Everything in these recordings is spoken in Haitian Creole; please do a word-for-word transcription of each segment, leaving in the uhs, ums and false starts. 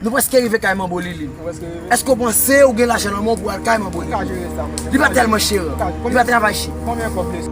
Nou prèske rive kay Manbo Liline. Ou prèske rive? Èske w panse ou gen lajan nan men w pou al kay Manbo Liline? Ou ka jere sa, monchè. Li pa tèlman chè. Ou ka, li pa travay chè. Konbyen kòb li?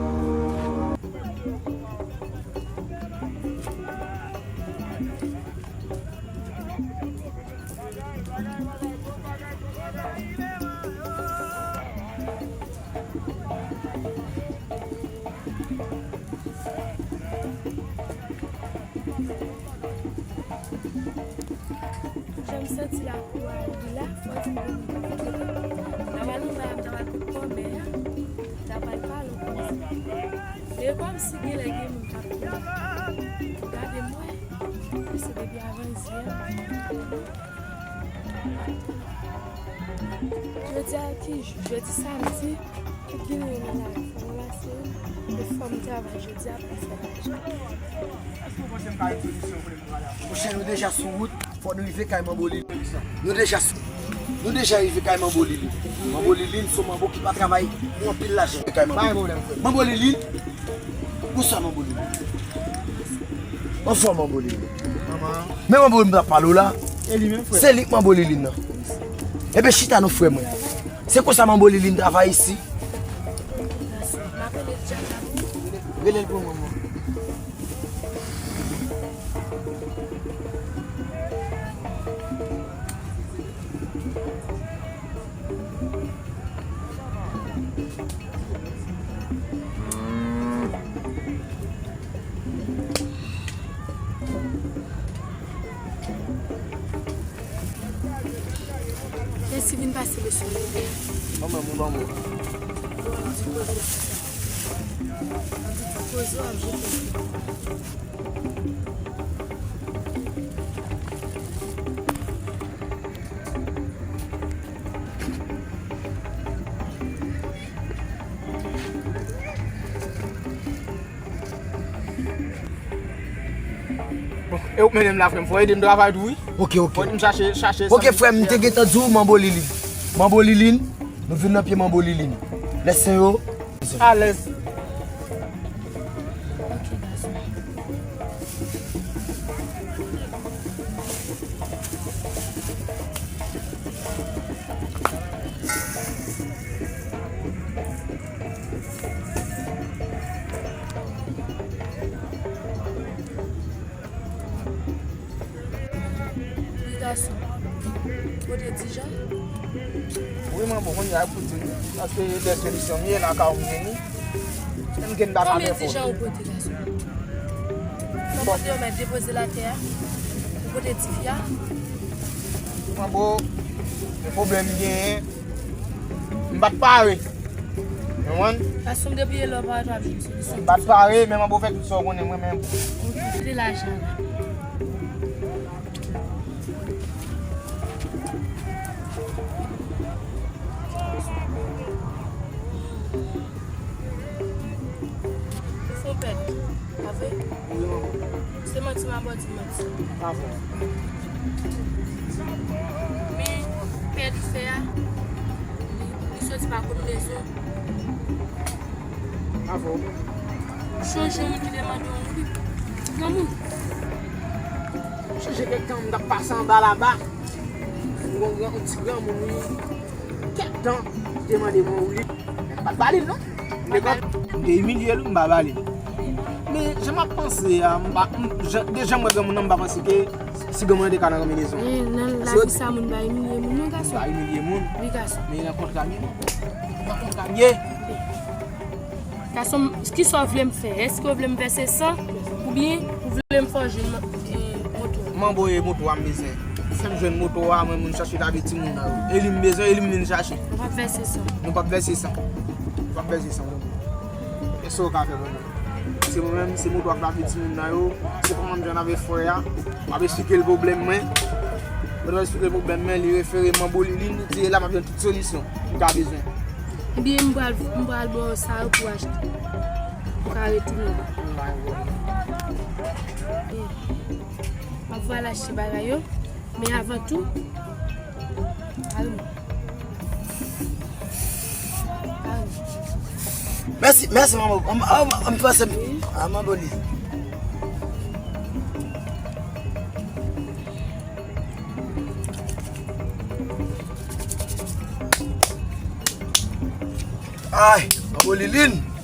Jan m santi lakou a, li la, fò di m pou m konfye. Nan wè nan bay a, m ta pral kot kòmè a, m ta pral pale w konsa. E kòmsi genlè gen moun k ap koute. Gade m wè, se depi avan yè. Jodi a ki jou? Jodi samdi, ki gen yon nan lavi. Fò m ranmase yo, e fò m travay jodi a pou m fè lajan. Èske w panse m ka jwenn solisyon pwoblèm travay la? Monchè, nou deja sou wout, fò nou rive kay Manbo Liline. Nou deja sou, nou deja rive kay Manbo Liline. Manbo Liline se yon manbo ki pa travay pou anpil lajan. Kay Manbo. Pa gen pwoblèm, frè. Manbo Liline, bonswa Manbo Liline. Anfòm Manbo Liline. Manman. Men Manbo Liline m t ap pale w la. E li menm, frè. Se li k Manbo Liline nan. Ebyen chita non, frè mwen. Se konsa Manbo Liline travay isi. Rele l pou mwen, mwen. Mèsi, vin pase leson. Manman, mwen ban mwen. Bon, di koze sa. Di koze w ap jete. Bon, e ou k mennen m la, frè m, fò ede m travay tou, wi. Ok, ok. Fò ede m chache, chache. Ok, frè m, m te gentan di w Manbo Liline. Manbo Liline, nou vin nan pye Manbo Liline. Lè sen yo. Alèz. Wi, gason. Kote Dijan? Wi, manbo, kounye a pou di m. Paske de solisyon m ye, lakay ou m vini. M gen baka. Konbyen Dijan ou pote, gason? Mwen pote yo, mèt depoze l atè a. Ou pote tifi a? Manbo, gen pwoblèm m genyen. M pa t pare. Ou konprann? Gason, depi e lè w pa t ap jwenn solisyon. M pa t pare, men manbo fè tout sa w konnen mwen menm. Kote lajan la? Fon pèd, pa vre? Se manti m ap di, manti. Pa vre. Men pèd fè a, li, li soti pa konbinezon. Avè w. Chonje moun ki te mande yon wi. Granmoun. Chonje kèk tan m t ap pase anba laba. M gon gran, yon ti granmoun wi. Kèk tan ki te mande mwen yon wi. M pa t ba li l non. M te imilye l, m pa ba li l. Men jan m ap panse a, m pa, m, jan, de jan m wè granmoun nan, m pa panse ke si granmoun nan te ka nan konbinezon. Men nan lavi sa moun pa imilye moun non, gason. Pa imilye moun. Wi, gason. Men nan kontra m ye. Nan kontra m ye. Gason, kisa w vle m fè? Èske w vle m vèse san? Oubyen ou vle m fè w jwenn, eh, moto? Manbo, e moto a m bezwen. Fè m jwenn moto a, mwen moun chache lave timoun nan yo. E li m bezwen, e li m vin chache. Nou p ap vèse san. Nou p ap vèse san. Nou p ap vèse san, manbo. Èske w ka fè, manbo? Se mwen menm, se moto ap lave timoun nan yo. Se kòman m jwenn avèk frè a. M ap esplike l pwoblèm mwen. Mwen esplike l pwoblèm mwen, li refere m Manbo Liline, li di e la m ap jwenn tout solisyon m ka bezwen. Ebyen, m pral, m pral ba w sa yo pou w achte. Ou ka retounen. M ap voye al achte bagay yo. Men avan tou, al. Mèsi, mèsi, manman. An, an, an, m panse m, a, manbo li. Ay, Maman Lilin.